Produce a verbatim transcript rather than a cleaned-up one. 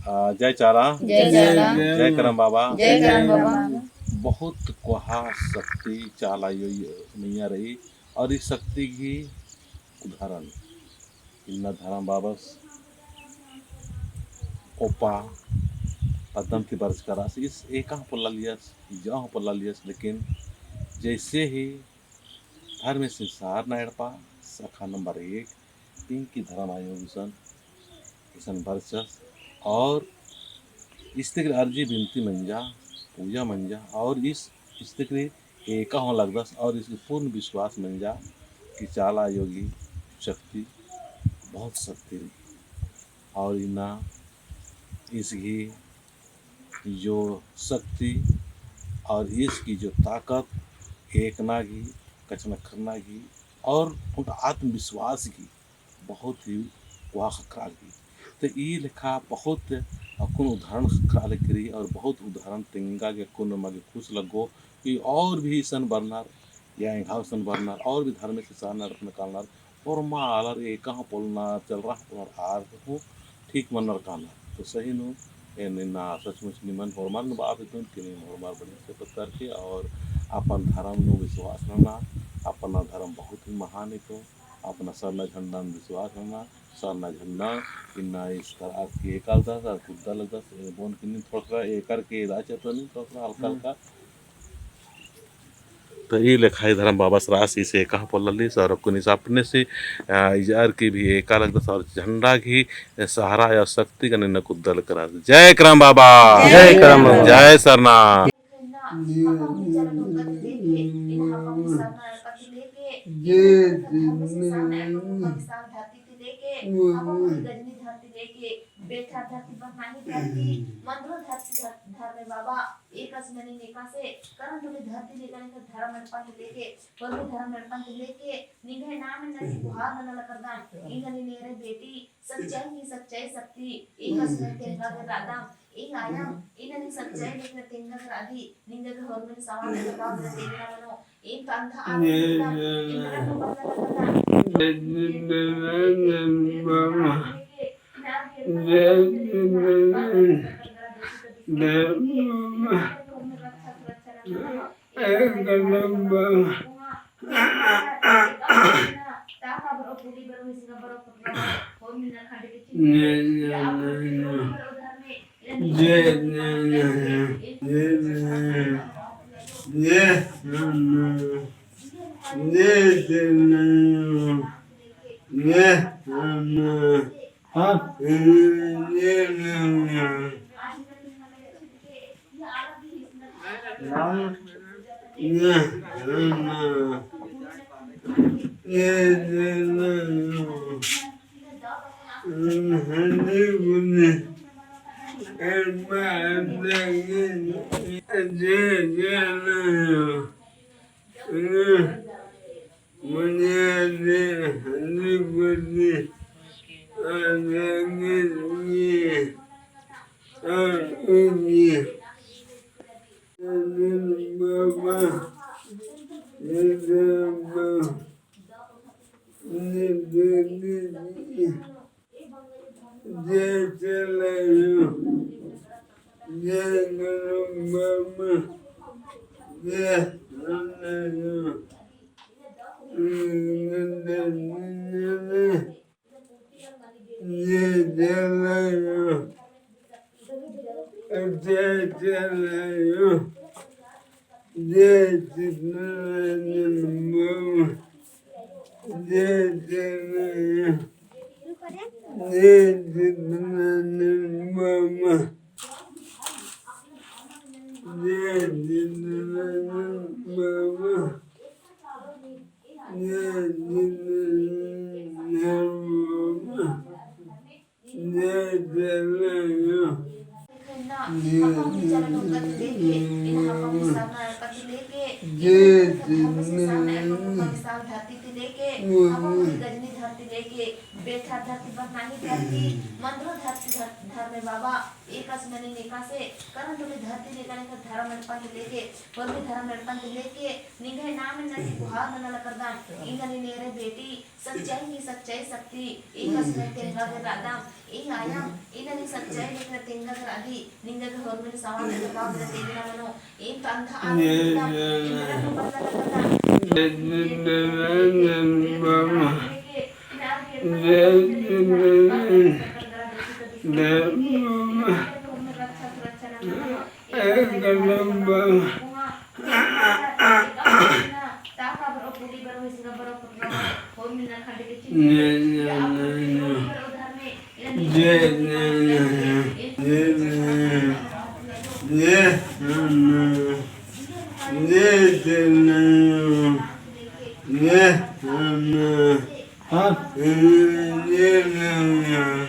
आ, जय चाला। जय चाला। जय करम बाबा। जय करम बाबा। बहुत कोहा शक्ति चाला आयो मइय्याँ रई और ई शक्ति गही उदाहरण इन्ना धरम बाबस ओपा पद्दन ती बरचका रअस, ईस एका हूँ पोल्ला लियस, जौ हूँ पोल्ला लियस, लेकिन जैसे ही धर्मेसिन सरना एड़पा शाखा नंबर एक, पिंकी धरम आयो गुसन इसन बरचस और इस्तिकरी अर्जी बिनती मंजा, पूजा मंजा और इस इस्तिकरी एका हूँ लगदस और इसकी पूर्ण विश्वास मंजा कि चाला आयो गही शक्ति बहुत शक्ति रई और इन्ना इसकी जो शक्ति और इसकी जो ताकत एकना गही, कछनखरना गही और उनका आत्मविश्वास गही बहुत ही कोहा ख़क्खरआ लगी। तो ई लेखा बहुत अक्कुन उदाहरण ख़क्खरआ लगी रई और बहुत उदाहरण तेंगा गे अक्कुन नमा गे खुश लग्गो कि और भी इसन बरनर या एंग्है गुसन बरनर और भी धर्मेस सरना एड़पन कालनर होरमा आलर एका हूँ पोल्लनर, चलरआ हूँ पोल्लनर आर हूँ ठीक मन्नर कालनर। तो सही नू एन इन्ना सचमुच निमन होरमर नू बआ बेद्दन कि नीम होरमर बढ़िया से पत्तर के और अपन धरम नू विश्वास नना, अपन धरम बहुत ही महान है। तो अपना सरना झंडा नू विश्वास नना, सरना झंडा इन्ना इस तरह के एका लगदस और कुद्दा लगदस, ए, बोन किन्नी थोड़ा थोड़ा एकर के एदा चेतनी थोड़ा थोड़ा हल्का हल्का। तो ई लेखा ई धरम बाबस रअस ईस एका हूँ पोल्ला लियस और अक्कुन ईस अपने से, आ, इजअर की भी एका लगदस और झंडा गही सहारा या शक्ति गने न कुद्दा लगदस। जय करम बाबा। जय करम बाबा। जय सरना। सच्चाई ही सच्चाई शक्ति, एकासे तेंगा गे रअदम, एंग आयम, इन्ना नीन सच्चाई लेखा तेंगा गे रअदी, निंगा गे होरमर सवाल गे जवाब गे तेंगा मनो, एंग तो अंधा आदमी था, एंग तो बदला लगता। जय चाला आयो, जय करम बाबा, जय चाला आयो, जय चाला आयो, जय चाला आयो। जय सत्यनारायण बाबा। जय सत्यनारायण। जय सत्यनारायण बाबा। जय सत्यनारायण बाबा। जय सत्यनारायण बाबा। जय चाला आयो। जय चाला आयो। जय चाला आयो। लेके बेथा धरती पर नाही धरती, मंदरो धरती धर-, धर्मे बाबा, एकासे ननी नेकासे, करन टोली धरती नेका नेका धर्म एड़पन ती लेके, होरमी धर्म एड़पन ती लेके, निंग्है नाम ननी गुहार नना लगदम, ई ननी नेरे बेटी, सच्चाई ही सच्चाई शक्ति, एकासे ननी तेंगा गे रअदम, ई आयम, ई ननी सच्चाई लेकर तेंगा गे रअदी, निंगा गे होरमी सवाल जवाब दे तेंगा मनो, जय जय जय बाबा। जय जय जय बाबा। जय बाबा। जय जय जय जय। जय जय जय जय। जय जय जय। जय जय जय। जय जय जय। हाँ। जय जय जय।